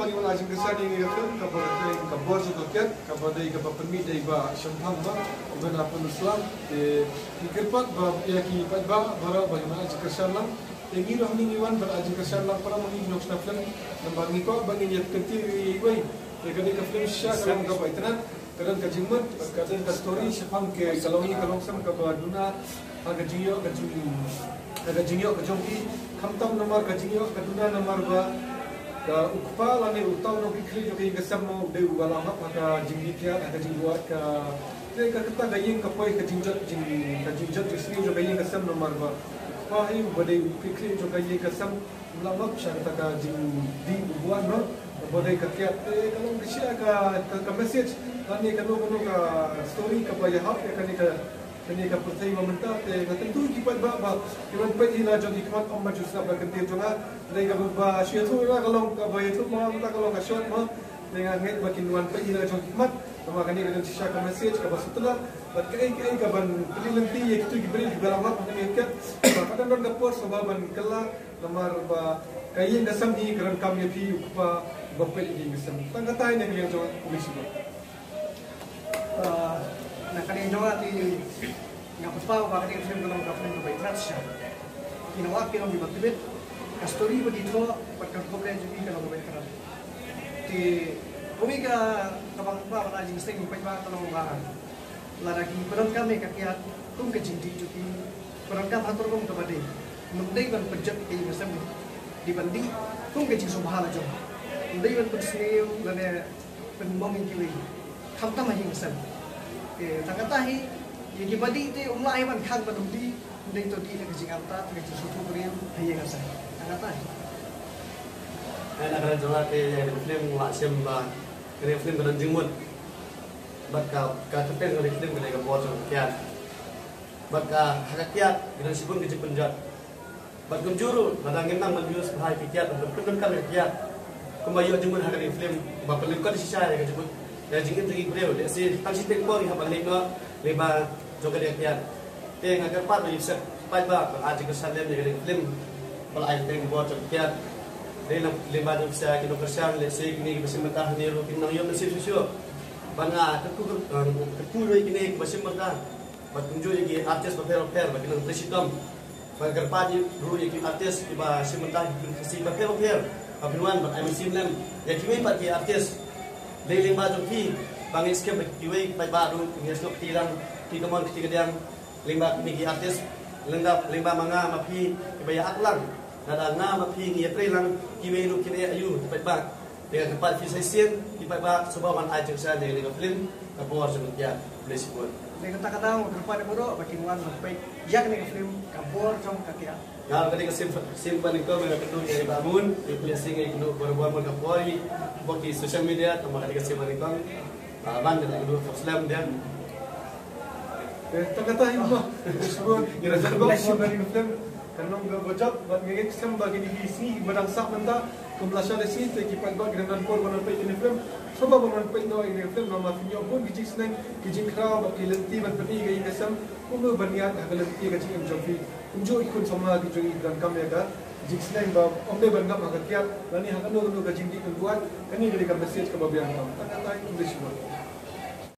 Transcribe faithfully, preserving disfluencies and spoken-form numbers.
Ngi wan ai jingkyrshan ïa kane ka film kaba kyrteng Ka Bor Jong Ka Kiad, kaba dei kaba pynmih da i Bah Shemphang Bah, uba na pynslem. Te ngi kyrpad ba ïa ki paidbah baroh ba ngin ai jingkyrshan lang. Te ngi ruh ngi wan ban ai jingkyrshan lang para ma ngi ki nongshna film. Namar ngi kwah ba ngin ïa kyntiew iwei iwei. Te ka dei ka film shisha ka long kaba itynnad, ka don ka jingmut, ka don ka story shaphang ka, ka longïing ka longsem kaba duna ha ka jingïoh ka jing, ha ka jingïoh ka jong ki. Khamtam namar ka jingïoh ka duna namar ba ka u kpa lane uta u nongpynkhreh jong ka ïing ka sem mo u dei uba la hap ha ka jingdih kiad, ha ka jingbuaid ka. Te ka kata ka ïing ka poi ka jingjot jing, ka jingjot jingsniew jong ka ïing ka sem namar ba u kpa hi uba dei u pynkhreh jong ka ïing ka sem u la map sha kata ka jingdih u buaid noh. Ba dei ka kiad te ka long ka shisha ka, ka, ka message lane kano kano ka story kaba ïahap ïa kane ka, kane ka pyrthei ba mynta. Te nga kyntu ki paidbah ba kin wan peit hi la jong ki khmat, ym ban shu sngap da ka kyntien jong nga. Dei kaba shu ïathuh na ka long kaba ïathuh ma nga mynta ka long ka short ma. Te nga ngeit ba kin wan peit hi la jong ki khmat. Namar kane ka don shisha ka message kaba sngewtynnat bad kaei kaei kaban pynlynti ïa kito ki briew kiba la map ha kane ka kiad. Ba ka don ka por shuwa ban kylla. Namar ba ka ïing ka sem hi ka donkam ïa phi u kpa ba peit ïa ka ïing ka sem. Tang katai na ka liang jong nga, khublei shibun. Ah, na ka liang jong nga te nga pynpaw ba kane ka film ka long ka film kaba itynnad shisha. Ki nongwad ki long kiba tbit, ka story ba ki thoh bad ka rukom leh jong ki ka long kaba itynnad. Te kawei ka, kaba nga pynpaw na jingsteng ki paidbah ka long ba lada ki pyndonkam ïa ka kiad kum ka jingdih jong ki, pyndonkam ha ka rukom kaba dei. Ym dei ban pynjot ïa ka ïing ka sem, dei ban dih kum ka jingsngewbha la jong. Ym dei ban pynsniew lane pynmong ïa kiwei, khamtam ha ïing ka sem. Te tang kata hi, ïa kiba dih te ym lah hi ban khang ban ym dih, ym dei to dih da ka jingartat, da ka jingsngewthuh briew ha ïing ka sem. Tang kata hi. Ai na ka liang jong nga te ïa ka film nga la shem ba ka film ka don jingmut. Bad ka, ka kyrteng ka film ka dei Ka Bor Jong Ka Kiad. Bad ka, ha ka kiad ka don shibun ka jingpynjot. Bad kumjuh ruh lada ngim nang ban use bha ïa ka kiad, ban pyndonkam ïa ka kiad, kumba ïoh jingmut ha kane ka film, ba pynlyngkot shisha ïa ka jingmut, ïa ka jingim jong ki briew. Lehse tang shiteng por ngi hap ban leit noh lyngba jong kane ka kiad. Te nga kyrpad ba ïa phi paidbah ban ai jingkyrshan lem ïa kane ka film ba la ai kyrteng Ka Bor Jong Ka Kiad. Dei lyngba jong phi ki nongkyrshan, lehse kine kiba shim bynta hangne ruh kin nang ïoh mynsiem shuh shuh. Bad nga kyrkhu, kyrkhu ruh ïa kine kiba shim bynta. Bad kumjuh ïa ki artist bapher bapher ba ki nang trei shitom. Bad nga kyrpad ruh ïa ki artist kiba shim bynta ki film Khasi bapher bapher ba phin wan ban ai mynsiem lem ïa kiwei pat ki artist. Dei lyngba jong phi ba ngi skhem ba kiwei paidbah ruh ngi ïa snoh kti lang, ki kamon kti kadiang lyngba kine ki artist, lyngba, lyngba ma nga ma phi kiba ïa act lang. Lada nga ma phi ngi ïa trei lang, kiwei ruh kin ïa ïoh paidbah. Te nga kyrpad phi sa shisien, phi paidbah, sngewbha wan ai jingkyrshan ïa kane ka film Ka Bor Jong Ka Kiad. Khublei shibun. Te kata ka daw nga kyrpad ïa baroh ba kin wan ban peit ïa kane ka film Ka Bor Jong Ka Kiad. Nga kane ka sien, sien ba nyngkong nga kynduh ïa i Bah Mun, ïa i Blessing, ïa kynduh barabor man ka por ïa ki social media, tang ba kane ka sien ba nyngkong. Ah, ban kane ka kynduh first time dia. Eh, tang kata hi mo. Shibun. Ïa, tang ba kane ka film. Kan long kaba jop, bad nga ngeit skhem ba kine ki sngi kiba dang sah mynta, kum lashai lashisngi te ki paidbah ki dang don por ban wan peit kine film. Sngewbha ban wan peit noh ïa kine film, namar phin ïoh bun ki jingsneng, ki jingkhraw, bad ki lynti ban pyni ïa ka ïing ka sem, kumno ban ïaid ha ka lynti ka jingim jong phi. Kumjuh ki khun samla ki jong ngi ki donkam ïa ka jingsneng ba ym dei ban ngap ha ka kiad, lane ha kano kano ka jingdih jingbuaid, kane ka dei ka message kaba biang tam. Tang katai, khublei shibun.